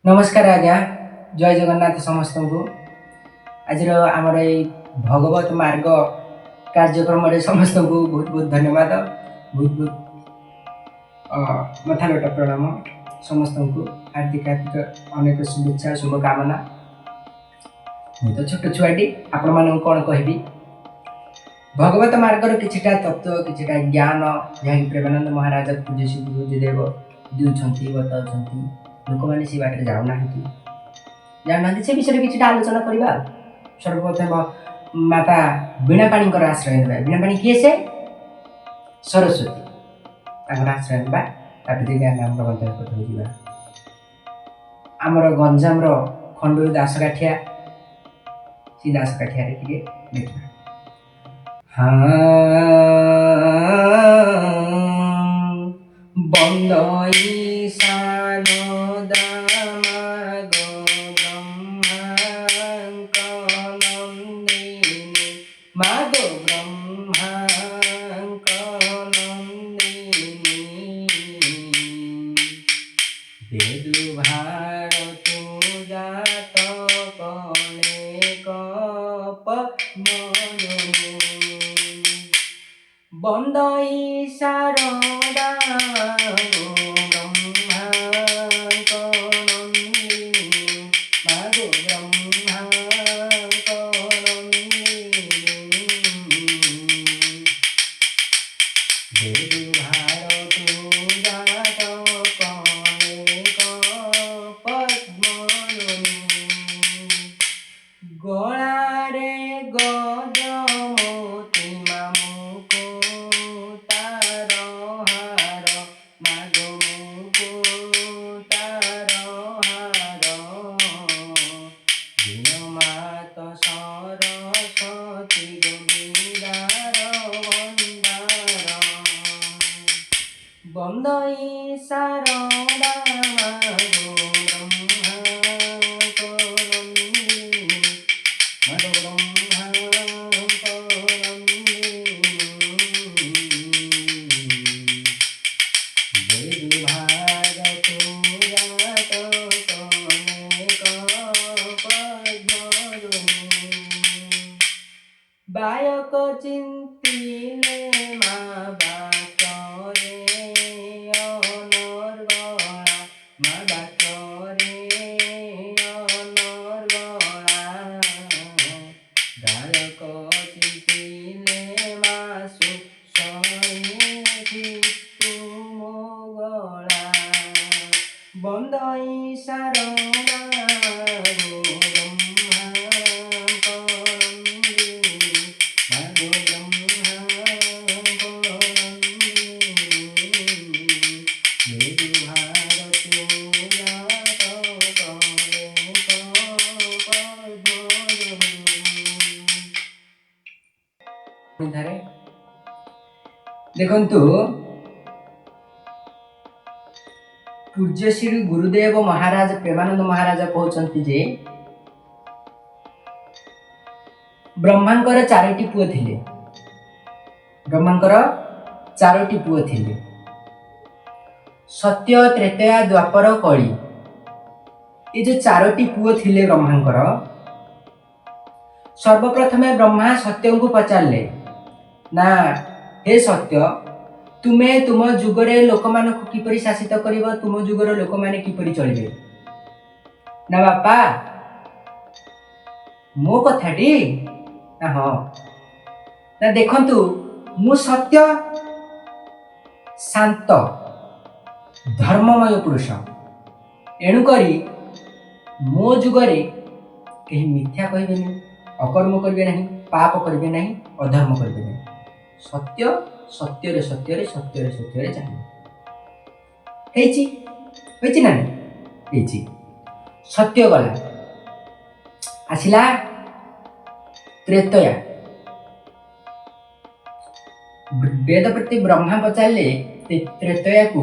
ନମସ୍କାର ଆଜ୍ଞା, ଜୟ ଜଗନ୍ନାଥ ସମସ୍ତଙ୍କୁ। ଆଜିର ଆମର ଏଇ ଭଗବତ ମାର୍ଗ କାର୍ଯ୍ୟକ୍ରମରେ ସମସ୍ତଙ୍କୁ ବହୁତ ବହୁତ ଧନ୍ୟବାଦ, ବହୁତ ବହୁତ ମଥାନତ ପ୍ରଣାମ ସମସ୍ତଙ୍କୁ, ହାର୍ଦ୍ଦିକ ହାର୍ଦ୍ଦିକ ଅନେକ ଶୁଭେଚ୍ଛା ଶୁଭକାମନା। ମୁଁ ତ ଛୋଟ ଛୁଆଟି, ଆପଣମାନଙ୍କୁ କ'ଣ କହିବି? ଭଗବତ ମାର୍ଗର କିଛିଟା ତତ୍ତ୍ୱ, କିଛିଟା ଜ୍ଞାନ, ଯାହାକି ପ୍ରେମାନନ୍ଦ ମହାରାଜ ପୂଜ୍ୟ ଶ୍ରୀ ଗୁରୁଦେବ ଦେଉଛନ୍ତି, ବତାଉଛନ୍ତି, ଲୋକମାନେ ସେ ବାଟରେ ଯାଉନାହାନ୍ତି, ଯାଉନାହାନ୍ତି, ସେ ବିଷୟରେ କିଛିଟା ଆଲୋଚନା କରିବା। ଆଉ ସର୍ବପ୍ରଥମ ମାତା ବୀଣାପାଣିଙ୍କର ଆଶ୍ରୟ ନେବା। ବୀଣାପାଣି କିଏ? ସେ ସରସ୍ୱତୀ, ତାଙ୍କର ଆଶ୍ରୟ ନେବା। ତାପରେ ଯାଇକି ଆମେ ଆମର ଗନ୍ତବ୍ୟ ପଥକୁ ଯିବା। ଆମର ଗଞ୍ଜାମର ଖଣ୍ଡୁରୀ ଦାସକାଠିଆ, ସେ ଦାସକାଠିଆରେ ଟିକେ ଦେଖିବା। ହଁ, ବନ୍ଦଇ ସାରଦା ମାଗ ବ୍ରହ୍ମାଙ୍କ ନନ୍ଦିନୀ, ମାଗୋ ବ୍ରହ୍ମାଙ୍କ ନନ୍ଦିନୀ, ବେଦୁ ଭାରତୁ ଜାତ କଲେ ପଦ୍ମଯୋନି। ବନ୍ଦଇ ସାରଦା ମାଗୋ ବ୍ରହ୍ମାଙ୍କ ନନ୍ଦିନୀ, ମାଗୋ ବ୍ରହ୍ମାଙ୍କ ନନ୍ଦିନୀ, ବେଦୁ ଭାରତୁ ଜାତ କଲେ ପଦ୍ମଯୋନି। ଗଳାରେ ଗଜମୋତି ମାମୁକୁ ତାର ହାର, ମାଗୋ ମୁକୁ ତାର ହାର, ଦିଅ ମାତ ସରସ୍ୱତୀ ଗୋବିନ୍ଦାର ଭଣ୍ଡାର। ବନ୍ଦଇ ସାରଦା ମାଗୋ ବ୍ରହ୍ମାଙ୍କ ନନ୍ଦିନୀ, ମାଗୋ ବ୍ରହ୍ମାଙ୍କ ନନ୍ଦିନୀ, ବେଦୁ ଭାରତୁ ଜାତ କଲେ ପଦ୍ମଯୋନି। ବାୟକ ଚିନ୍ତିଲେ ମା ବାକ୍ୟରେ ଅନର୍ଗଳା, ମା ବାକ୍ୟରେ ଅନର୍ଗଳା, ଗାୟକ ଚିନ୍ତିଲେ ମା ଶୁଷଣି ତୁମ ଗଳା। ବନ୍ଦଇ ସାରଦା ମାଗୋ ବ୍ରହ୍ମାଙ୍କ ନନ୍ଦିନୀ, ମାଗୋ ବ୍ରହ୍ମାଙ୍କ ନନ୍ଦିନୀ, ବେଦୁ ଭାରତୁ ଜାତ କଲେ ପଦ୍ମଯୋନି। ପୁଣି ଥରେ ଦେଖନ୍ତୁ, ପୂଜ୍ୟ ଶ୍ରୀ ଗୁରୁଦେବ ମହାରାଜ ପ୍ରେମାନନ୍ଦ ମହାରାଜ କହୁଛନ୍ତି ଯେ ବ୍ରହ୍ମାଙ୍କର ଚାରୋଟି ପୁଅ ଥିଲେ। ବ୍ରହ୍ମାଙ୍କର ଚାରୋଟି ପୁଅ ଥିଲେ, ସତ୍ୟ, ତ୍ରେତୟା, ଦ୍ୱାପର, କଳି। ଏ ଯୋଉ ଚାରୋଟି ପୁଅ ଥିଲେ ବ୍ରହ୍ମାଙ୍କର, ସର୍ବପ୍ରଥମେ ବ୍ରହ୍ମା ସତ୍ୟଙ୍କୁ ପଚାରିଲେ ନା, ହେ ସତ୍ୟ, ତୁମେ ତୁମ ଯୁଗରେ ଲୋକମାନଙ୍କୁ କିପରି ଶାସିତ କରିବ? ତୁମ ଯୁଗର ଲୋକମାନେ କିପରି ଚଳିବେ? ନା ବାପା, ମୋ କଥାଟି ନା ହଁ, ନା ଦେଖନ୍ତୁ, ମୁଁ ସତ୍ୟ, ଶାନ୍ତ, ଧର୍ମମୟ ପୁରୁଷ। ଏଣୁକରି ମୋ ଯୁଗରେ କେହି ମିଥ୍ୟା କହିବେନି, ଅକର୍ମ କରିବେ ନାହିଁ, ପାପ କରିବେ ନାହିଁ, ଅଧର୍ମ କରିବେ ନାହିଁ। ସତ୍ୟ ସତ୍ୟରେ ସତ୍ୟରେ ସତ୍ୟରେ ସତ୍ୟରେ ଚାଲିବ। ହେଇଛି, ହେଇଛି ନା ନାଇଁ? ହେଇଛି। ସତ୍ୟ ଗଲା, ଆସିଲା ତ୍ରେତୟା। ବେଦ ପ୍ରତି ବ୍ରହ୍ମା ପଚାରିଲେ ତ୍ରେତୟାକୁ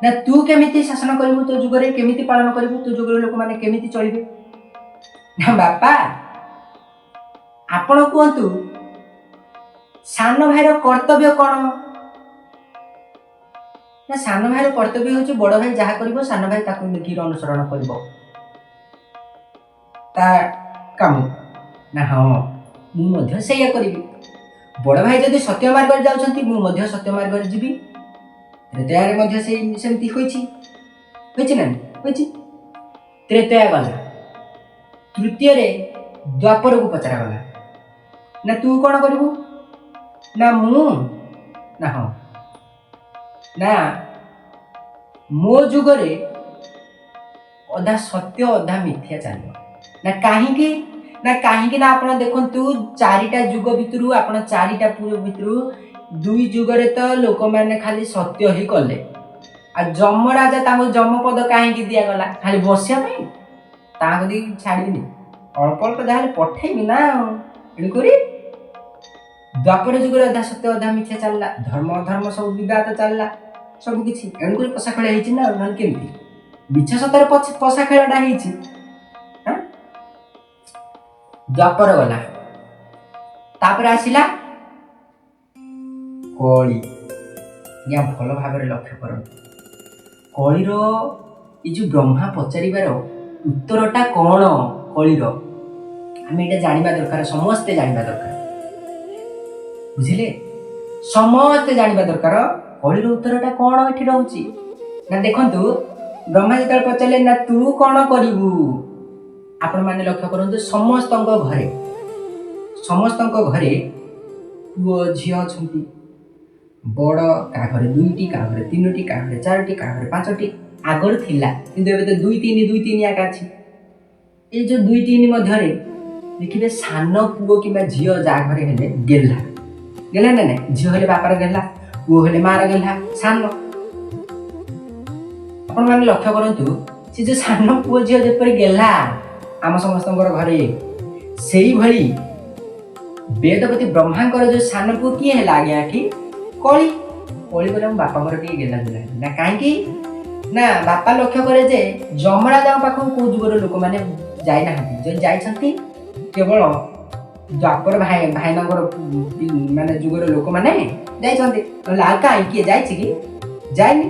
ନା, ତୁ କେମିତି ଶାସନ କରିବୁ? ତୋ ଯୁଗରେ କେମିତି ପାଳନ କରିବୁ? ତୋ ଯୁଗରେ ଲୋକମାନେ କେମିତି ଚଳିବେ? ନା ବାପା, ଆପଣ କୁହନ୍ତୁ, ସାନ ଭାଇର କର୍ତ୍ତବ୍ୟ କ'ଣ? ନା, ସାନ ଭାଇର କର୍ତ୍ତବ୍ୟ ହେଉଛି ବଡ଼ ଭାଇ ଯାହା କରିବ ସାନ ଭାଇ ତାକୁ ଦେଖିକି ଅନୁସରଣ କରିବ ତା କାମ। ନା ହଁ, ମୁଁ ମଧ୍ୟ ସେଇଆ କରିବି। ବଡ଼ ଭାଇ ଯଦି ସତ୍ୟ ମାର୍ଗରେ ଯାଉଛନ୍ତି, ମୁଁ ମଧ୍ୟ ସତ୍ୟ ମାର୍ଗରେ ଯିବି। ତ୍ରେତୟାରେ ମଧ୍ୟ ସେଇ ସେମିତି ହୋଇଛି। ହୋଇଛି ନା ହୋଇଛି? ତ୍ରେତୟା ଗଲା। ତୃତୀୟରେ ଦ୍ୱାପରକୁ ପଚରାଗଲା, ନା ତୁ କ'ଣ କରିବୁ? ନା ମୁଁ, ନା ହଁ, ନା ମୋ ଯୁଗରେ ଅଧା ସତ୍ୟ ଅଧା ମିଥ୍ୟା ଚାଲିବ। ନା କାହିଁକି? ନା କାହିଁକି ନା ଆପଣ ଦେଖନ୍ତୁ, ଚାରିଟା ଯୁଗ ଭିତରୁ, ଆପଣ ଚାରିଟା ପୁର ଭିତରୁ ଦୁଇ ଯୁଗରେ ତ ଲୋକମାନେ ଖାଲି ସତ୍ୟ ହିଁ କଲେ। ଆଉ ଯମରାଜା ତାଙ୍କୁ ଯମପଦ କାହିଁକି ଦିଆଗଲା? ଖାଲି ବସିବା ପାଇଁ? ତାଙ୍କୁ ଦେଇକି ଛାଡ଼ିବିନି, ଅଳ୍ପ ଅଳ୍ପ ଯାହାହେଲେ ପଠେଇବି ନା ଆଉ। ତେଣୁକରି ଦ୍ୱାପର ଯୁଗରେ ଅଧା ସତ୍ୟ ଅଧା ମିଥ୍ୟା ଚାଲିଲା, ଧର୍ମ ଅଧର୍ମ ସବୁ ବିବାଦ ଚାଲିଲା, ସବୁ କିଛି। ଏଣୁକରି ପଶା ଖେଳ ହେଇଛି ନା ଆଉ, ନହେଲେ କେମିତି ମିଛ ସତରେ ପଶା ଖେଳଟା ହେଇଛି। ଦ୍ୱାପର ଗଲା, ତାପରେ ଆସିଲା କଳି। ଆଜ୍ଞା, ଭଲ ଭାବରେ ଲକ୍ଷ୍ୟ କରନ୍ତୁ, କଳିର ଏ ଯୋଉ ବ୍ରହ୍ମା ପଚାରିବାର ଉତ୍ତରଟା କ'ଣ କଳିର, ଆମେ ଏଇଟା ଜାଣିବା ଦରକାର, ସମସ୍ତେ ଜାଣିବା ଦରକାର। ବୁଝିଲେ? ସମସ୍ତେ ଜାଣିବା ଦରକାର କଳିର ଉତ୍ତରଟା କ'ଣ ଏଠି ରହୁଛି। ନା ଦେଖନ୍ତୁ, ବ୍ରହ୍ମା ଯେତେବେଳେ ପଚାରିଲେ, ନା ତୁ କ'ଣ କରିବୁ? ଆପଣମାନେ ଲକ୍ଷ୍ୟ କରନ୍ତୁ, ସମସ୍ତଙ୍କ ଘରେ ପୁଅ ଝିଅ ଅଛନ୍ତି। ବଡ଼ କାହା ଘରେ ଦୁଇଟି, କାହା ଘରେ ତିନୋଟି, କାହା ଘରେ ଚାରୋଟି, କାହା ଘରେ ପାଞ୍ଚଟି ଆଗରୁ ଥିଲା, କିନ୍ତୁ ଏବେ ତ ଦୁଇ ତିନି, ଦୁଇ ତିନି ଆକା ଅଛି। ଏଇ ଯୋଉ ଦୁଇ ତିନି ମଧ୍ୟରେ ଦେଖିବେ, ସାନ ପୁଅ କିମ୍ବା ଝିଅ ଯାହା ଘରେ ହେଲେ ଗେହ୍ଲା। ଗେହ୍ଲା ନା ନାଇଁ? ଝିଅ ହେଲେ ବାପାର ଗେହ୍ଲା, ପୁଅ ହେଲେ ମାର ଗେହ୍ଲା, ସାନ। ଆପଣମାନେ ଲକ୍ଷ୍ୟ କରନ୍ତୁ, ସେ ଯୋଉ ସାନ ପୁଅ ଝିଅ ଯେପରି ଗେହ୍ଲା ଆମ ସମସ୍ତଙ୍କର ଘରେ, ସେଇଭଳି ବେଦପତି ବ୍ରହ୍ମାଙ୍କର ଯୋଉ ସାନ ପୁଅ କିଏ ହେଲା ଆଜ୍ଞା ଏଠି? କଳି। କଳି କହିଲେ, ମୋ ବାପାଙ୍କର ଟିକେ ଗେହ୍ଲା ଗେହ୍ଲା। ନା କାହିଁକି? ନା ବାପା ଲକ୍ଷ୍ୟ କରେ ଯେ ଯମରାଜାଙ୍କ ପାଖକୁ କୋଉ ଯୁଗର ଲୋକମାନେ ଯାଇନାହାନ୍ତି। ଯଦି ଯାଇଛନ୍ତି, କେବଳ ଦ୍ୱାପର ଭାଇ ଭାଇନାଙ୍କର ମାନେ ଯୁଗର ଲୋକମାନେ ଯାଇଛନ୍ତି, ନହେଲେ ଆଉ କାହିଁ କିଏ ଯାଇଛି କି? ଯାଇନି।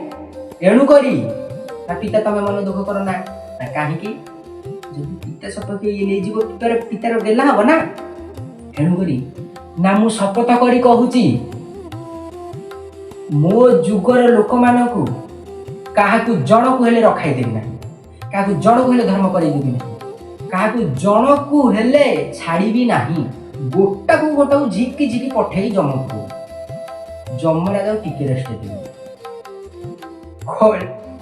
ଏଣୁ କରି ନା ପିତା, ତମେ ମନ ଦୁଃଖ କର ନା। ନା କାହିଁକି? ଯଦି ପିତା ସପକ୍ଷ ଇଏ ନେଇଯିବ, ପିତାର ଗେହ୍ଲା ହବ ନା। ଏଣୁ କରି ନା ମୁଁ ଶପଥ କରି କହୁଛି, ମୋ ଯୁଗର ଲୋକମାନଙ୍କୁ କାହାକୁ ଜଣକୁ ହେଲେ ରଖାଇ ଦେବି ନାହିଁ, କାହାକୁ ଜଣକୁ ହେଲେ ଧର୍ମ କରେଇ ଦେବି ନାହିଁ, କାହାକୁ ଜଣକୁ ହେଲେ ଛାଡ଼ିବି ନାହିଁ। ଗୋଟାକୁ ଗୋଟାକୁ ଝିକି ଝିକି ପଠେଇ ଯମକୁ, ଯମରାଜାକୁ ଟିକେ ରେଷ୍ଟ ଦେବି।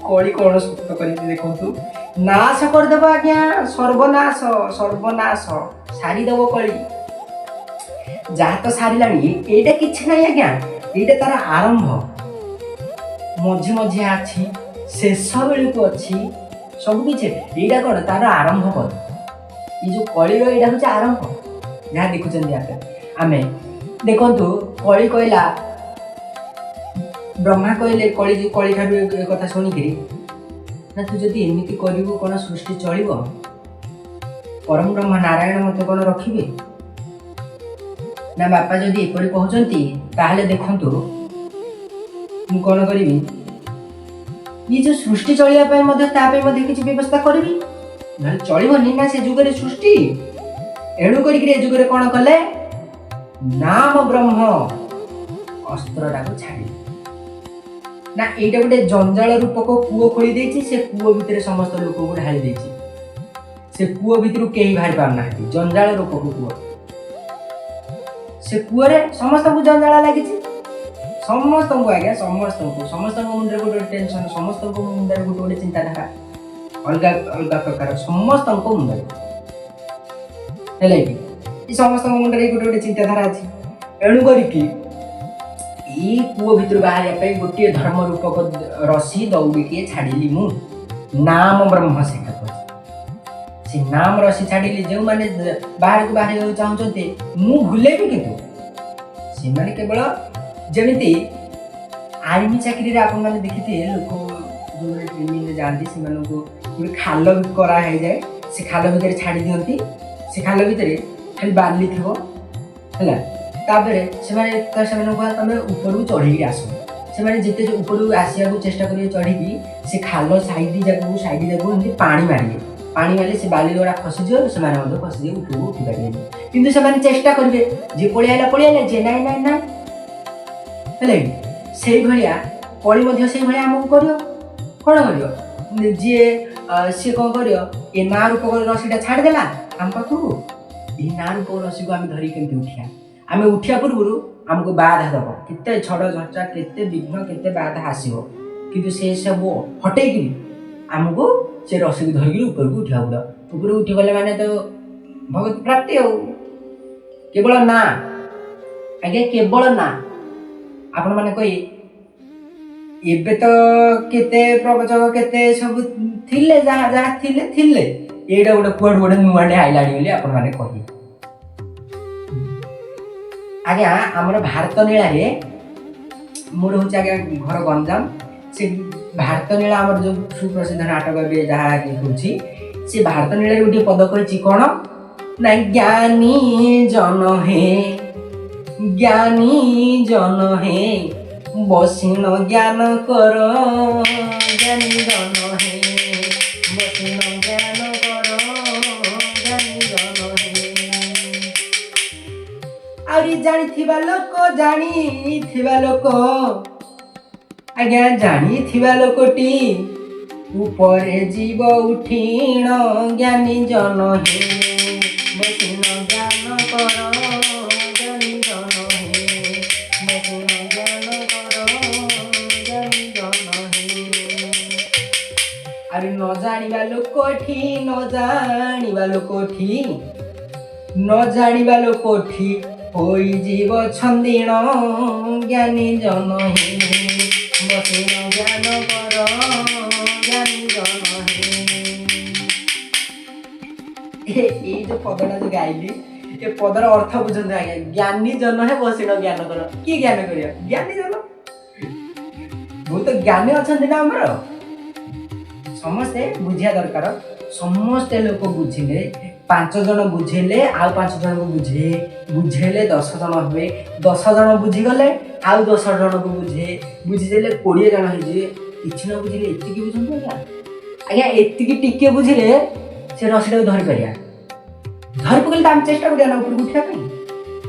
କଳି କଣ ଶପଥ କରିଛି ଦେଖନ୍ତୁ। ନାଶ କରିଦେବ ଆଜ୍ଞା, ସର୍ବନାଶ, ସର୍ବନାଶ ସାରିଦେବ କଳି। ଯାହା ତ ସାରିଲାଣି, ଏଇଟା କିଛି ନାହିଁ ଆଜ୍ଞା, ଏଇଟା ତାର ଆରମ୍ଭ। ମଝି ମଝିଆ ଅଛି, ଶେଷ ବେଳକୁ ଅଛି, ସବୁ କିଛି। ଏଇଟା କ'ଣ ତାର ଆରମ୍ଭ ପଦ। ଏଇ ଯୋଉ କଳିର ଏଇଟା ହଉଛି ଆରମ୍ଭ, ଯାହା ଦେଖୁଛନ୍ତି ଆପେ ଆମେ। ଦେଖନ୍ତୁ, କଳି କହିଲା, ବ୍ରହ୍ମା କହିଲେ କଳି କଳି ଠାରୁ ଏ କଥା ଶୁଣିକିରି, ନା ତୁ ଯଦି ଏମିତି କରିବୁ, କ'ଣ ସୃଷ୍ଟି ଚଳିବ? ପରମ ବ୍ରହ୍ମ ନାରାୟଣ ମୋତେ କ'ଣ ରଖିବେ? ନା ବାପା ଯଦି ଏପରି କହୁଛନ୍ତି, ତାହେଲେ ଦେଖନ୍ତୁ ମୁଁ କ'ଣ କରିବି। ଇଏ ଯୋଉ ସୃଷ୍ଟି ଚଳିବା ପାଇଁ ମଧ୍ୟ, ତା ପାଇଁ ମଧ୍ୟ କିଛି ବ୍ୟବସ୍ଥା କରିବି, ନହେଲେ ଚଳିବନି ନା ସେ ଯୁଗରେ ସୃଷ୍ଟି। ଏଣୁ କରିକିରି ଏ ଯୁଗରେ କ'ଣ କଲେ? ନାମ ବ୍ରହ୍ମ ଅସ୍ତ୍ରଟାକୁ ଛାଡ଼ିଲେ। ନା ଏଇଟା ଗୋଟେ ଜଞ୍ଜାଳ ରୂପକ କୂଅ ଖୋଳି ଦେଇଛି, ସେ କୂଅ ଭିତରେ ସମସ୍ତ ଲୋକଙ୍କୁ ଢାଳି ଦେଇଛି। ସେ କୂଅ ଭିତରୁ କେହି ବାହାରି ପାରୁନାହାନ୍ତି। ଜଞ୍ଜାଳ ରୂପକ କୂଅ, ସେ କୂଅରେ ସମସ୍ତଙ୍କୁ ଜଞ୍ଜାଳ ଲାଗିଛି, ସମସ୍ତଙ୍କୁ ଆଜ୍ଞା, ସମସ୍ତଙ୍କୁ। ସମସ୍ତଙ୍କ ମୁଣ୍ଡରେ ଗୋଟେ ଗୋଟେ ଟେନସନ, ସମସ୍ତଙ୍କ ମୁଣ୍ଡରେ ଗୋଟେ ଗୋଟେ ଚିନ୍ତାଧାରା ଅଲଗା ଅଲଗା ପ୍ରକାର ସମସ୍ତଙ୍କ ମୁଣ୍ଡରେ। ହେଲା କି ଏ ସମସ୍ତଙ୍କ ମୁଣ୍ଡରେ ଗୋଟେ ଗୋଟେ ଚିନ୍ତାଧାରା ଅଛି। ଏଣୁ କରିକି ଏଇ କୂଅ ଭିତରୁ ବାହାରିବା ପାଇଁ ଗୋଟିଏ ଧର୍ମ ରୂପକ ରସି ଦଉଡ଼ିଟିଏ ଛାଡ଼ିଲି ମୁଁ, ନାମ ବ୍ରହ୍ମ ସେଇଟା କହୁଛି। ସେ ନାମ ରସି ଛାଡ଼ିଲି, ଯେଉଁମାନେ ବାହାରକୁ ବାହାରିବାକୁ ଚାହୁଁଛନ୍ତି, ମୁଁ ଭୁଲେଇବି, କିନ୍ତୁ ସେମାନେ କେବଳ ଯେମିତି ଆର୍ମି ଚାକିରିରେ ଆପଣମାନେ ଦେଖିଥିବେ, ଲୋକ ଯେଉଁମାନେ ଟ୍ରେନିଂରେ ଯାଆନ୍ତି, ସେମାନଙ୍କୁ ଗୋଟେ ଖାଲ କରା ହେଇଯାଏ, ସେ ଖାଲ ଭିତରେ ଛାଡ଼ି ଦିଅନ୍ତି। ସେ ଖାଲ ଭିତରେ ଖାଲି ବାଲି ଥିବ, ହେଲା। ତାପରେ ସେମାନେ ତ ସେମାନଙ୍କୁ କୁହା, ତମେ ଉପରକୁ ଚଢ଼ିକି ଆସ। ସେମାନେ ଯେତେ ଉପରକୁ ଆସିବାକୁ ଚେଷ୍ଟା କରିବେ ଚଢ଼ିକି, ସେ ଖାଲ ସାଇଡ୍ ଯାକୁ ସାଇଡ୍ ଯାକୁ ଏମିତି ପାଣି ମାରିବେ। ପାଣି ମାରିଲେ ସେ ବାଲି ଗୁଡ଼ା ଖସିଯିବ, ସେମାନେ ମଧ୍ୟ ଖସିଯିବେ, ଉପରକୁ ଉଠି ପାରିବେନି। କିନ୍ତୁ ସେମାନେ ଚେଷ୍ଟା କରିବେ, ଯିଏ ପଳେଇ ଆଇଲା ପଳେଇ ଆଇଲା, ଯିଏ ନାଇଁ ନାଇଁ ନାଇଁ। ହେଲା କି? ସେଇଭଳିଆ କଳି ମଧ୍ୟ ସେଇଭଳିଆ ଆମକୁ କରିବ। କ'ଣ କରିବ? ଯିଏ ସିଏ କ'ଣ କରିବ? ଏ ନାଁ ରୂପକ ରସିଟା ଛାଡ଼ିଦେଲା ଆମ ପାଖକୁ। ଏଇ ନାଁ ରୂପକ ରସିକୁ ଆମେ ଧରିକି କେମିତି ଉଠିବା? ଆମେ ଉଠିବା ପୂର୍ବରୁ ଆମକୁ ବାଧା ଦବ, କେତେ ଝଡ଼ ଝଞ୍ଚା, କେତେ ବିଘ୍ନ, କେତେ ବାଧା ଆସିବ। କିନ୍ତୁ ସେ ସବୁ ହଟେଇକିରି ଆମକୁ ସେ ରସିକୁ ଧରିକିରି ଉପରକୁ ଉଠିବାକୁ ପଡ଼ିବ। ଉପରକୁ ଉଠିଗଲେ ମାନେ ତ ଭଗବତ ପ୍ରାପ୍ତି। ଆଉ କେବଳ ନା ଆଜ୍ଞା, କେବଳ ନା। ଆପଣମାନେ କହି ଏବେ ତ କେତେ ପ୍ରବଚକ, କେତେ ସବୁ ଥିଲେ, ଯାହା ଯାହା ଥିଲେ ଥିଲେ, ଏଇଟା ଗୋଟେ କୁଆଡୁ ଗୋଟେ ନୂଆଟେ ଆଇଲାଣି ବୋଲି ଆପଣମାନେ କହିବେ। ଆଜ୍ଞା, ଆମର ଭାରତ ନୀଳାରେ, ମୋର ହେଉଛି ଆଜ୍ଞା ଘର ଗଞ୍ଜାମ, ସେ ଭାରତ ନୀଳା ଆମର ଯୋଉ ସୁପ୍ରସିଦ୍ଧ ନାଟକ ଏବେ ଯାହା ହେଉଛି, ସେ ଭାରତ ନୀଳାରେ ଗୋଟିଏ ପଦ କହିଛି କ'ଣ ନା, ଜ୍ଞାନୀ ଜନ ହେ, ଜ୍ଞାନୀ ଜନ ହେ, ବସିଣ ଜ୍ଞାନ କର। ଜ୍ଞାନୀ ଜନ ହେ, ବସିଣ ଜ୍ଞାନ କର, ଜ୍ଞାନୀ ଜନ ହେ। ଆହୁରି ଜାଣିଥିବା ଲୋକ, ଜାଣିଥିବା ଲୋକ ଆଜ୍ଞା, ଜାଣିଥିବା ଲୋକଟି ଉପରେ ଯିବ ଉଠିଣ। ଜ୍ଞାନୀ ଜନ ହେ, ବସିଣ ଜ୍ଞାନ କର। ଜ୍ଞାନୀ ଜନ ହେ, ବସିଣ ଜ୍ଞାନ କର, ଜ୍ଞାନୀ ଜନ ହେ। ଆରେ ନ ଜାଣିବା ଲୋକଠି, ନ ଜାଣିବା ଲୋକଠି, ନ ଜାଣିବା ଲୋକଠି ହୋଇଯିବ ଛନ୍ଦିଣ। ଜ୍ଞାନୀ ଜନ ହେ, ବସିଣ ଜ୍ଞାନ କର, ଜ୍ଞାନୀ ଜନ ହେ। ଏଇ ଯୋଉ ପଦଟା ଯୋଉ ଗାଇଲି, ଏ ପଦର ଅର୍ଥ ବୁଝନ୍ତୁ ଆଜ୍ଞା। ଜ୍ଞାନୀ ଜନ ହେ, ବସିଣ ଜ୍ଞାନ କର। କିଏ ଜ୍ଞାନ କରିବ? ଜ୍ଞାନୀ ଜନ। ବହୁତ ଜ୍ଞାନୀ ଅଛନ୍ତି ନା ଆମର। ସମସ୍ତେ ବୁଝିବା ଦରକାର। ସମସ୍ତେ ଲୋକ ବୁଝିଲେ, 5 ଜଣ ବୁଝେଇଲେ ଆଉ 5 ଜଣକୁ ବୁଝେଇଲେ 10 ଜଣ ହେବେ। 10 ଜଣ ବୁଝିଗଲେ ଆଉ 10 ଜଣକୁ ବୁଝିଦେଲେ 20 ଜଣ ହେଇଯିବେ। କିଛି ନ ବୁଝିଲେ ଏତିକି ବୁଝନ୍ତୁ ଆଜ୍ଞା। ଆଜ୍ଞା, ଏତିକି ଟିକେ ବୁଝିଲେ ସେ ରସିଟାକୁ ଧରିପାରିବା। ଧରି ପକେଇଲେ ତ ଆମେ ଚେଷ୍ଟା କରିବା ନା ଉପରକୁ ଉଠିବା ପାଇଁ।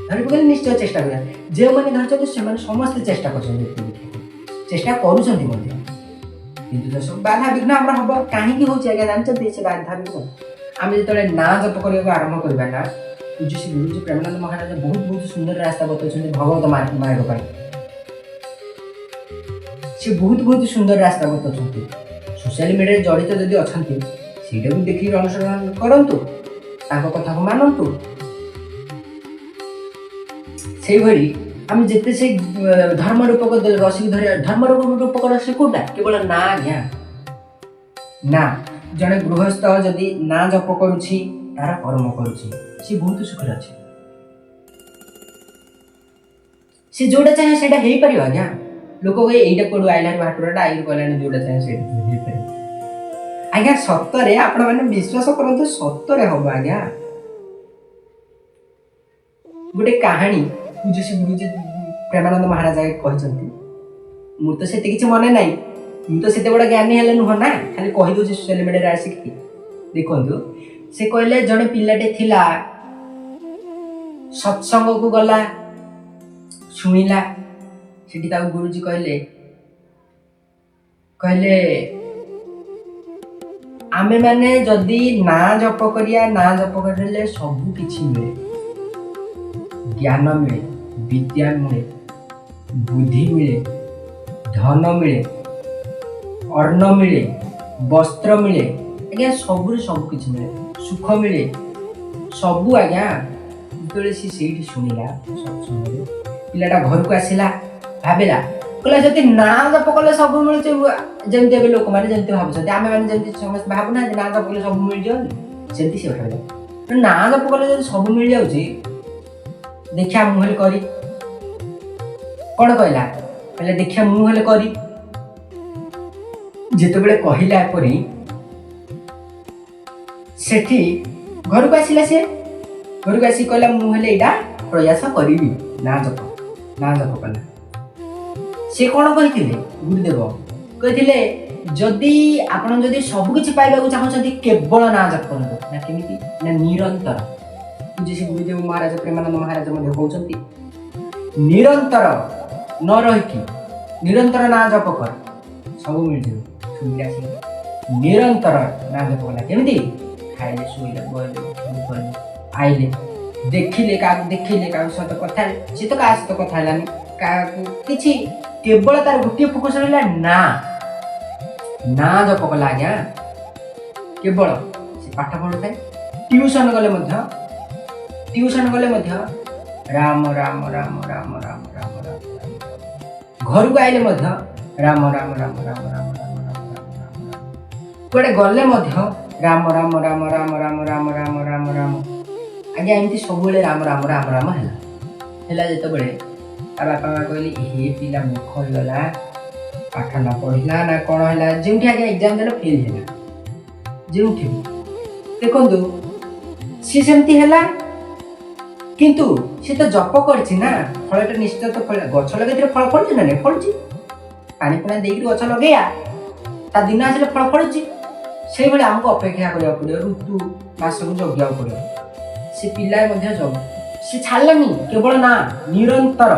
ଧରି ପକେଇଲେ ନିଶ୍ଚୟ ଚେଷ୍ଟା କରିବା। ଯେଉଁମାନେ ଧରିଛନ୍ତି, ସେମାନେ ସମସ୍ତେ ଚେଷ୍ଟା କରୁଛନ୍ତି ଉପରକୁ ଉଠିବା ପାଇଁ, ଚେଷ୍ଟା କରୁଛନ୍ତି ମଧ୍ୟ। କିନ୍ତୁ ତ ସବୁ ବାଧା ବିଘ୍ନ ଆମର ହବ। କାହିଁକି ହଉଛି ଆଜ୍ଞା ଜାଣିଛନ୍ତି? ସେ ବାଧା ବିଘ୍ନ ଆମେ ଯେତେବେଳେ ନାଁ ଜପ କରିବାକୁ ଆରମ୍ଭ କରିବା ନା, ପୂଜ୍ୟ ଶ୍ରୀ ଗୁରୁଜୀ ପ୍ରେମାନନ୍ଦ ମହାରାଜ ବହୁତ ବହୁତ ସୁନ୍ଦର ରାସ୍ତା ବତାଉଛନ୍ତି ଭଗବତ ମାର୍ଗ ପାଇଁ। ସେ ବହୁତ ବହୁତ ସୁନ୍ଦର ରାସ୍ତା ବତାଉଛନ୍ତି। ସୋସିଆଲ ମିଡ଼ିଆରେ ଜଡ଼ିତ ଯଦି ଅଛନ୍ତି, ସେଇଟାକୁ ଦେଖିକି ଅନୁସରଣ କରନ୍ତୁ, ତାଙ୍କ କଥାକୁ ମାନନ୍ତୁ। ସେଇଭଳି ଆମେ ଯେତେ ସେଇ ଧର୍ମ ରୂପକ ରସିକୁ ଧରିବା। ଧର୍ମ ରୂପକ ରସି କୋଉଟା? କେବଳ ନା ଆଜ୍ଞା, ନା। ଜଣେ ଗୃହସ୍ଥ ଯଦି ନା ଜପ କରୁଛି, ତାର କର୍ମ କରୁଛି, ସେ ବହୁତ ସୁଖରେ ଅଛି। ସେ ଯୋଉଟା ଚାହେଁ ସେଇଟା ହେଇପାରିବ ଆଜ୍ଞା। ଲୋକ କହେ, ଏଇଟା କୋଉଠୁ ଆଇଲାଣି ଭାଟୁରାଟା, ଆଇରୁ କହିଲାଣି ଯୋଉଟା ଚାହେଁ ସେଇଟା ହେଇପାରିବ। ଆଜ୍ଞା, ସତରେ ଆପଣମାନେ ବିଶ୍ୱାସ କରନ୍ତୁ, ସତରେ ହବ ଆଜ୍ଞା। ଗୋଟେ କାହାଣୀ ପୂଜ୍ୟ ଶ୍ରୀ ଗୁରୁଜୀ ପ୍ରେମାନନ୍ଦ ମହାରାଜ ଆଜ୍ଞା କହିଛନ୍ତି। ମୁଁ ତ ସେତେ କିଛି ମନେ ନାହିଁ, ମୁଁ ତ ସେତେ ବଡ଼ ଜ୍ଞାନୀ ହେଲେ ନୁହଁ ନା, ଖାଲି କହିଦଉଛି ସୋସିଆଲ ମିଡ଼ିଆରେ ଆସିକି। ଦେଖନ୍ତୁ, ସେ କହିଲେ ଜଣେ ପିଲାଟେ ଥିଲା, ସତ୍ସଙ୍ଗକୁ ଗଲା, ଶୁଣିଲା। ସେଠି ତାକୁ ଗୁରୁଜୀ କହିଲେ, କହିଲେ ଆମେମାନେ ଯଦି ନାଁ ଜପ କରିବା, ନାଁ ଜପ କରିଲେ ସବୁ କିଛି ମିଳେ। ଜ୍ଞାନ ମିଳେ, ବିଦ୍ୟା ମିଳେ, ବୁଦ୍ଧି ମିଳେ, ଧନ ମିଳେ, ଅନ୍ନ ମିଳେ, ବସ୍ତ୍ର ମିଳେ ଆଜ୍ଞା, ସବୁରେ ସବୁ କିଛି ମିଳେ, ସୁଖ ମିଳେ ସବୁ ଆଜ୍ଞା। ଯେତେବେଳେ ସେ ସେଇଠି ଶୁଣିଲା ସତ୍ସଙ୍ଗରେ, ପିଲାଟା ଘରକୁ ଆସିଲା, ଭାବିଲା, କହିଲା ଯଦି ନାଁ ଜପ କଲେ ସବୁ ମିଳୁଛି, ଯେମିତି ଏବେ ଲୋକମାନେ ଯେମିତି ଭାବୁଛନ୍ତି, ଆମେମାନେ ଯେମିତି ସମସ୍ତେ ଭାବୁନାହାନ୍ତି ନାଁ ଜପ କଲେ ସବୁ ମିଳିଯିବ, ସେମିତି ସେ ଭାବିଲା, ନାଁ ଜପ କଲେ ଯଦି ସବୁ ମିଳିଯାଉଛି, ଦେଖିବା ମୁଁ ହେଲେ କରି। କ'ଣ କହିଲା? କହିଲା ଦେଖିବା ମୁଁ ହେଲେ କରି। ଯେତେବେଳେ କହିଲା ଏପରି, ସେଠି ଘରକୁ ଆସିଲା। ସେ ଘରକୁ ଆସିକି କହିଲା, ମୁଁ ହେଲେ ଏଇଟା ପ୍ରୟାସ କରିବି। ନାଁ ଜପ, ନାଁ ଜପ କଲା। ସେ କ'ଣ କହିଥିଲେ? ଗୁରୁଦେବ କହିଥିଲେ, ଯଦି ଆପଣ ଯଦି ସବୁ କିଛି ପାଇବାକୁ ଚାହୁଁଛନ୍ତି, କେବଳ ନାଁ ଜପ କରନ୍ତୁ। ନା କେମିତି? ନା ନିରନ୍ତର। ପୂଜ୍ୟ ଶ୍ରୀ ଗୁରୁଦେବ ମହାରାଜ ପ୍ରେମାନନ୍ଦ ମହାରାଜ ମଧ୍ୟ କହୁଛନ୍ତି, ନିରନ୍ତର ନ ରହିକି ନିରନ୍ତର ନାଁ ଜପ କର, ସବୁ ମିଳିଯିବ। ଶୁଣିଲେ ଆସିଲେ ନିରନ୍ତର ନାଁ ଜପ କଲା। କେମିତି? ଖାଇଲେ, ଶୋଇଲେ, ବଇଲେ, କଲେ, ଆଇଲେ, ଦେଖିଲେ, କାହାକୁ ଦେଖିଲେ, କାହାକୁ ସହିତ କଥା ହେଲେ। ସେ ତ କାହା ସହିତ କଥା ହେଲାନି, କାହାକୁ କିଛି, କେବଳ ତାର ଗୋଟିଏ ଫୋକସ୍ ରହିଲା ନା, ନାଁ ଜପ କଲା ଆଜ୍ଞା। କେବଳ ସେ ପାଠ ପଢୁଥାଏ, ଟ୍ୟୁସନ ଗଲେ ମଧ୍ୟ ରାମ ରାମ ରାମ ରାମ ରାମ ରାମ ରାମ ରାମ। ଘରକୁ ଆଇଲେ ମଧ୍ୟ ରାମ ରାମ ରାମ ରାମ ରାମ ରାମ ରାମ ରାମ ରାମ ରାମ। କୁଆଡ଼େ ଗଲେ ମଧ୍ୟ ରାମ ରାମ ରାମ ରାମ ରାମ ରାମ ରାମ ରାମ ରାମ। ଆଜ୍ଞା, ଏମିତି ସବୁବେଳେ ରାମ ରାମ ରାମ ରାମ ହେଲା। ହେଲା ଯେତେବେଳେ, ତା ବାପା ମା କହିଲେ, ହେ ପିଲା ମୂର୍ଖ ହେଇଗଲା, ପାଠ ନ ପଢ଼ିଲା ନା କ'ଣ ହେଲା? ଯେଉଁଠି ଆଜ୍ଞା ଏକ୍ଜାମ୍ ଦେଲା, ଫେଲ୍ ହେଲା ଯେଉଁଠି ବି। ଦେଖନ୍ତୁ, ସିଏ ସେମିତି ହେଲା, କିନ୍ତୁ ସେ ତ ଜପ କରିଛି ନା, ଫଳଟା ନିଶ୍ଚୟ ତ ଫଳ। ଗଛ ଲଗେଇଥିଲେ ଫଳ ଫଳୁଛି ନା ନାଇଁ? ଫଳୁଛି। ପାଣି ପୁଣା ଦେଇକିରି ଗଛ ଲଗେଇବା, ତା ଦିନ ଆସିଲେ ଫଳ ଫଳୁଛି। ସେଇଭଳି ଆମକୁ ଅପେକ୍ଷା କରିବାକୁ ପଡ଼ିବ, ଋତୁ ମାସକୁ ଜଗିବାକୁ ପଡ଼ିବ। ସେ ପିଲା ମଧ୍ୟ ଜଗ, ସେ ଛାଡ଼ିଲାନି, କେବଳ ନା, ନିରନ୍ତର।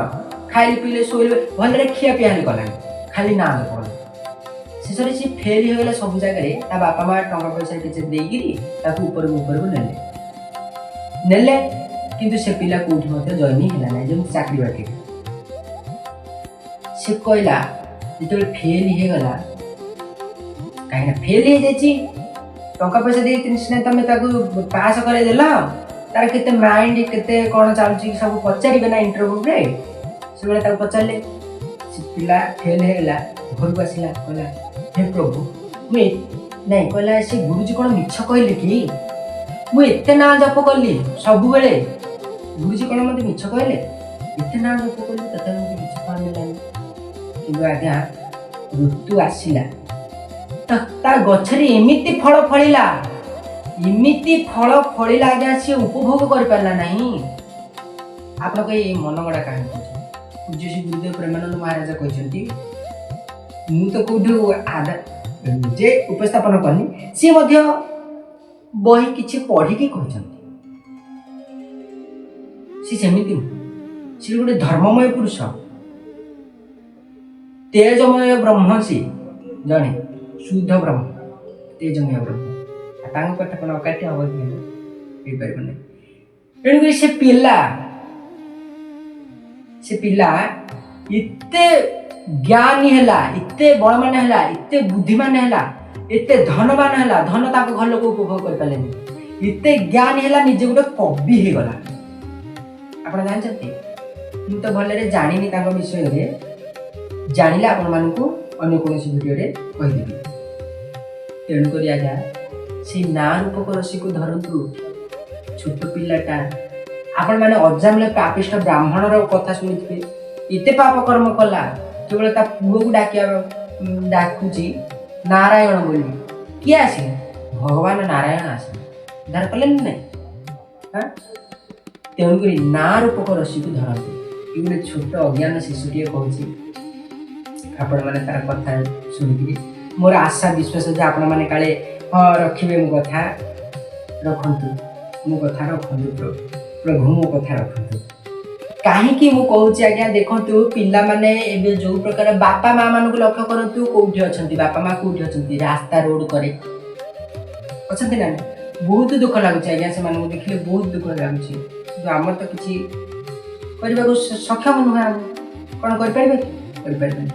ଖାଇଲେ, ପିଇଲେ, ଶୋଇଲେ, ଭଲରେ ଖିଆ ପିଆ ହେଲେ କଲାନି, ଖାଲି ନା ଜପ କଲା। ଶେଷରେ ସେ ଫେଲ୍ ହେଇଗଲା ସବୁ ଜାଗାରେ। ତା ବାପା ମା ଟଙ୍କା ପଇସା କିଛି ଦେଇକିରି ତାକୁ ଉପରକୁ ଉପରକୁ ନେଲେ ନେଲେ, କିନ୍ତୁ ସେ ପିଲା କୋଉଠି ମଧ୍ୟ ଜଏନିଂ ହେଲା ନାହିଁ, ଯେମିତି ଚାକିରି ବାକିରି। ସେ କହିଲା, ଯେତେବେଳେ ଫେଲ୍ ହେଇଗଲା, କାହିଁକିନା ଫେଲ୍ ହେଇଯାଇଛି, ଟଙ୍କା ପଇସା ଦେଇ ସିନା ତମେ ତାକୁ ପାସ୍ କରେଇଦେଲ, ତାର କେତେ ମାଇଣ୍ଡ, କେତେ କ'ଣ ଚାଲୁଛି, ସବୁ ପଚାରିବେ ନା ଇଣ୍ଟରଭ୍ୟୁରେ। ସେବେଳେ ତାକୁ ପଚାରିଲେ। ସେ ପିଲା ଫେଲ୍ ହେଇଗଲା, ଘରକୁ ଆସିଲା, କହିଲା, ହେ ପ୍ରଭୁ, ମୁଁ ନାଇଁ, କହିଲା, ସେ ଗୁରୁଜୀ କ'ଣ ମିଛ କହିଲେ କି? ମୁଁ ଏତେ ନାଁ ଜପ କଲି ସବୁବେଳେ, ଗୁରୁଜୀ କ'ଣ ମୋତେ ମିଛ କହିଲେ? ଏତେ ନାଁ ଜପ କଲି, ତଥାପି ମୋତେ କିଛି ଫଳ ମିଳିଲାନି। କିନ୍ତୁ ଆଜ୍ଞା, ଋତୁ ଆସିଲା ତ ତା ଗଛରେ ଏମିତି ଫଳ ଫଳିଲା, ଏମିତି ଫଳ ଫଳିଲା ଆଜ୍ଞା, ସିଏ ଉପଭୋଗ କରିପାରିଲା ନାହିଁ। ଆପଣ କହିବେ, ଏଇ ମନଗଢ଼ା କାହାଣୀ କହୁଛନ୍ତି। ପୂଜ୍ୟ ଶ୍ରୀ ଗୁରୁଦେବ ପ୍ରେମାନନ୍ଦ ମହାରାଜା କହିଛନ୍ତି। ମୁଁ ତ କୋଉଠୁ ଆଦା ନିଜେ ଉପସ୍ଥାପନ କରିନି, ସିଏ ମଧ୍ୟ ବହି କିଛି ପଢ଼ିକି କହିଛନ୍ତି। ସେ ସେମିତି ନୁହଁ, ସେ ଗୋଟେ ଧର୍ମମୟ ପୁରୁଷ, ତେଜମୟ ବ୍ରହ୍ମ। ସିଏ ଜଣେ ଶୁଦ୍ଧ ବ୍ରହ୍ମ, ତେଜମୟ ବ୍ରହ୍ମ। ଆଉ ତାଙ୍କ କଥା କ'ଣ ଅକାଟ୍ୟ ହବ କି? ହେଇପାରିବ ନାହିଁ। ତେଣୁକରି ସେ ପିଲା ଏତେ ଜ୍ଞାନୀ ହେଲା, ଏତେ ବଳମାନ ହେଲା, ଏତେ ବୁଦ୍ଧିମାନ ହେଲା, ଏତେ ଧନବାନ ହେଲା, ଧନ ତାଙ୍କ ଘର ଲୋକ ଉପଭୋଗ କରିପାରିଲେନି। ଏତେ ଜ୍ଞାନୀ ହେଲା, ନିଜେ ଗୋଟେ କବି ହେଇଗଲା। ଆପଣ ଜାଣିଛନ୍ତି? ମୁଁ ତ ଭଲରେ ଜାଣିନି ତାଙ୍କ ବିଷୟରେ, ଜାଣିଲେ ଆପଣମାନଙ୍କୁ ଅନ୍ୟ କୌଣସି ଭିଡ଼ିଓରେ କହିଦେବି। ତେଣୁକରି ଆଜ୍ଞା, ସେଇ ନାଁ ରୂପକ ରସିକୁ ଧରନ୍ତୁ। ଛୋଟ ପିଲାଟା, ଆପଣମାନେ ଅଜାମିଳ ପାପିଷ୍ଠ ବ୍ରାହ୍ମଣର କଥା ଶୁଣିଥିବେ। ଏତେ ପାପ କର୍ମ କଲା, କେବଳ ତା ପୁଅକୁ ଡାକୁଛି ନାରାୟଣ ବୋଲି। କିଏ ଆସିଲେ? ଭଗବାନ ନାରାୟଣ ଆସିଲେ, ଉଦ୍ଧାର କଲେନି ନାଇଁ? ହଁ। ତେଣୁକରି ନାଁ ରୂପକ ରସିକୁ ଧରନ୍ତୁ। ଏ ଗୋଟେ ଛୋଟ ଅଜ୍ଞାନ ଶିଶୁଟିଏ କହୁଛି, ଆପଣମାନେ ତାର କଥା ଶୁଣିକିରି ମୋର ଆଶା ବିଶ୍ୱାସ ଯେ ଆପଣମାନେ କାଳେ ହଁ ରଖିବେ, ମୋ କଥା ରଖନ୍ତୁ, ମୋ କଥା ରଖନ୍ତୁ ପ୍ରଭୁ, ପ୍ରଭୁ ମୋ କଥା ରଖନ୍ତୁ। କାହିଁକି ମୁଁ କହୁଛି ଆଜ୍ଞା, ଦେଖନ୍ତୁ, ପିଲାମାନେ ଏବେ ଯୋଉ ପ୍ରକାର, ବାପା ମା ମାନଙ୍କୁ ଲକ୍ଷ୍ୟ କରନ୍ତୁ, କୋଉଠି ଅଛନ୍ତି ବାପା ମା? କୋଉଠି ଅଛନ୍ତି? ରାସ୍ତା ରୋଡ କରେ ଅଛନ୍ତି ନା ନାଇଁ? ବହୁତ ଦୁଃଖ ଲାଗୁଛି ଆଜ୍ଞା, ସେମାନଙ୍କୁ ଦେଖିଲେ ବହୁତ ଦୁଃଖ ଲାଗୁଛି। କିନ୍ତୁ ଆମର ତ କିଛି କରିବାକୁ ସକ୍ଷମ ନୁହେଁ। ଆମେ କ'ଣ କରିପାରିବେ କି? କରିପାରିବେନି।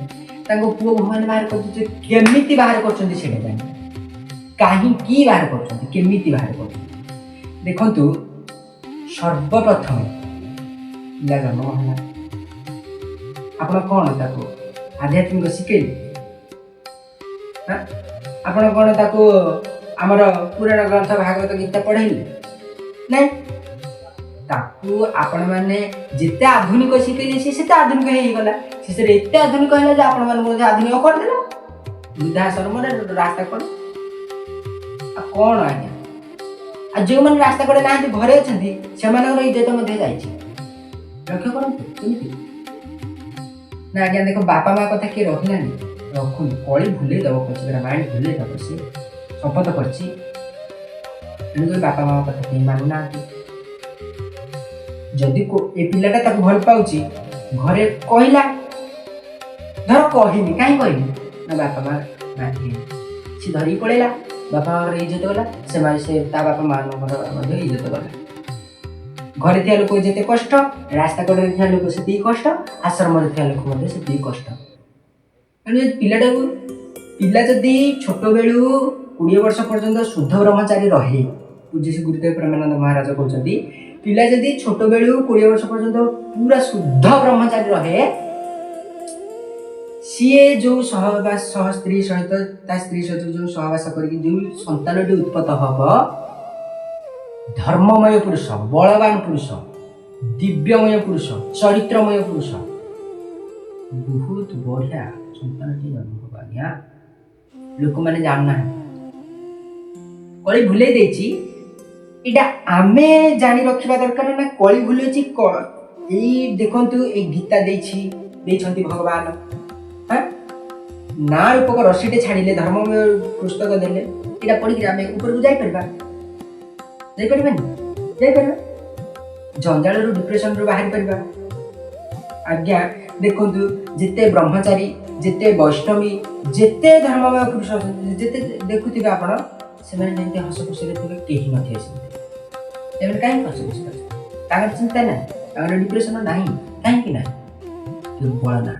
ତାଙ୍କ ପୁଅ ବୋହୂମାନେ ବାହାର କରୁଛନ୍ତି। କେମିତି ବାହାର କରୁଛନ୍ତି ସେଇଟା ଜାଣି, କାହିଁକି ବାହାର କରୁଛନ୍ତି, କେମିତି ବାହାର କରୁଛନ୍ତି? ଦେଖନ୍ତୁ, ସର୍ବପ୍ରଥମେ ପିଲା ଜନ୍ମ ହେଲା, ଆପଣ କ'ଣ ତାକୁ ଆଧ୍ୟାତ୍ମିକ ଶିଖେଇଲେ? ହାଁ? ଆପଣ କ'ଣ ତାକୁ ଆମର ପୁରାଣ ଗ୍ରନ୍ଥ ଭାଗବତ ଗୀତା ପଢ଼େଇଲେ? ନାଇଁ। ତାକୁ ଆପଣମାନେ ଯେତେ ଆଧୁନିକ ଶିଖେଇଲେ, ସେ ସେତେ ଆଧୁନିକ ହେଇଗଲା। ଶେଷରେ ଏତେ ଆଧୁନିକ ହେଲା ଯେ ଆପଣମାନଙ୍କୁ ମଧ୍ୟ ଆଧୁନିକ କରିଦେଲା। ବୃଦ୍ଧାଶ୍ରମରେ ରାସ୍ତା କଡ଼, ଆଉ କ'ଣ ଆଜ୍ଞା? ଆଉ ଯେଉଁମାନେ ରାସ୍ତା କଡ଼େ ନାହାନ୍ତି, ଘରେ ଅଛନ୍ତି, ସେମାନଙ୍କର ଇଜ୍ଜତ ମଧ୍ୟ ଯାଇଛି। ଲକ୍ଷ୍ୟ କରନ୍ତୁ, କେମିତି ନା ଆଜ୍ଞା ଦେଖ, ବାପା ମା କଥା କିଏ ରଖିଲାନି, ରଖୁନି। କଳି ଭୁଲେଇ ଦେବ, ପଛରେ ମାଇଣ୍ଡ ଭୁଲେଇ ଦେବ। ସିଏ ଶପଥ କରିଛି। ତେଣୁକରି ବାପା ମା କଥା କେହି ମାନୁନାହାନ୍ତି। ଯଦି ଏ ପିଲାଟା ତାକୁ ଭଲ ପାଉଛି, ଘରେ କହିଲା, ଧର କହିନି, କାହିଁ କହିନି ନା ବାପା ମା ମାନିବେନି। ସେ ଧରିକି ପଳେଇଲା, ବାପା ମାଙ୍କର ଇଜ୍ଜତ ଗଲା, ସେମାନେ ସେ ତା ବାପା ମାଙ୍କର ମଧ୍ୟ ଇଜ୍ଜତ ଗଲା। ଘରେ ଥିବା ଲୋକ ଯେତେ କଷ୍ଟ, ରାସ୍ତା କଡ଼ରେ ଥିବା ଲୋକ ସେତିକି କଷ୍ଟ, ଆଶ୍ରମରେ ଥିବା ଲୋକ ମଧ୍ୟ ସେତିକି କଷ୍ଟ। ତେଣୁ ଯଦି ପିଲାଟାକୁ, ପିଲା ଯଦି ଛୋଟବେଳୁ 20 ବର୍ଷ ପର୍ଯ୍ୟନ୍ତ ଶୁଦ୍ଧ ବ୍ରହ୍ମଚାରୀ ରହେ, ପୂଜ୍ୟ ଶ୍ରୀ ଗୁରୁଦେବ ପ୍ରେମାନନ୍ଦ ମହାରାଜ କହୁଛନ୍ତି, ପିଲା ଯଦି ଛୋଟବେଳୁ 20 ବର୍ଷ ପର୍ଯ୍ୟନ୍ତ ପୁରା ଶୁଦ୍ଧ ବ୍ରହ୍ମଚାରୀ ରହେ, ସିଏ ଯୋଉ ସହବାସ, ସହ ସ୍ତ୍ରୀ ସହିତ, ତା ସ୍ତ୍ରୀ ସହିତ ଯୋଉ ସହବାସ କରିକି ଯୋଉ ସନ୍ତାନଟି ଉତ୍ପତ୍ତ ହବ, ଧର୍ମମୟ ପୁରୁଷ, ବଳବାନ ପୁରୁଷ, ଦିବ୍ୟମୟ ପୁରୁଷ, ଚରିତ୍ରମୟ ପୁରୁଷ, ବହୁତ ବଢିଆ ସନ୍ତାନଟି ଜନ୍ମ ହବ ଆଜ୍ଞା। ଲୋକମାନେ ଜାଣୁନାହାନ୍ତି, କଳି ଭୁଲେଇ ଦେଇଛି। ଏଇଟା ଆମେ ଜାଣି ରଖିବା ଦରକାର ନା କଳି ଭୁଲେଇଛି। ଏଇ ଦେଖନ୍ତୁ, ଏଇ ଗୀତା ଦେଇଛନ୍ତି ଭଗବାନ। ହଁ, ନା ରୂପକ ରସିଟେ ଛାଡ଼ିଲେ, ଧର୍ମମୟ ପୁସ୍ତକ ଦେଲେ, ଏଇଟା ପଢିକି ଆମେ ଉପରକୁ ଯାଇପାରିବା, ଯାଇପାରିବାନି? ଯାଇପାରିବା। ଜଞ୍ଜାଳରୁ, ଡିପ୍ରେସନରୁ ବାହାରି ପାରିବା। ଆଜ୍ଞା ଦେଖନ୍ତୁ, ଯେତେ ବ୍ରହ୍ମଚାରୀ, ଯେତେ ବୈଷ୍ଣବୀ, ଯେତେ ଧର୍ମମୟ ପୁରୁଷ ଅଛନ୍ତି, ଯେତେ ଦେଖୁଥିବେ ଆପଣ, ସେମାନେ ଯେମିତି ହସ ଖୁସିରେ ଥିବେ, କେହି ନଥିବେ ସେମିତି। ସେମାନେ କାହିଁକି ହସ ଖୁସିରେ ଅଛନ୍ତି? ତାଙ୍କର ଚିନ୍ତା ନାହିଁ, ତାଙ୍କର ଡିପ୍ରେସନ ନାହିଁ। କାହିଁକି ନାହିଁ? ଦୁର୍ବଳ ନା।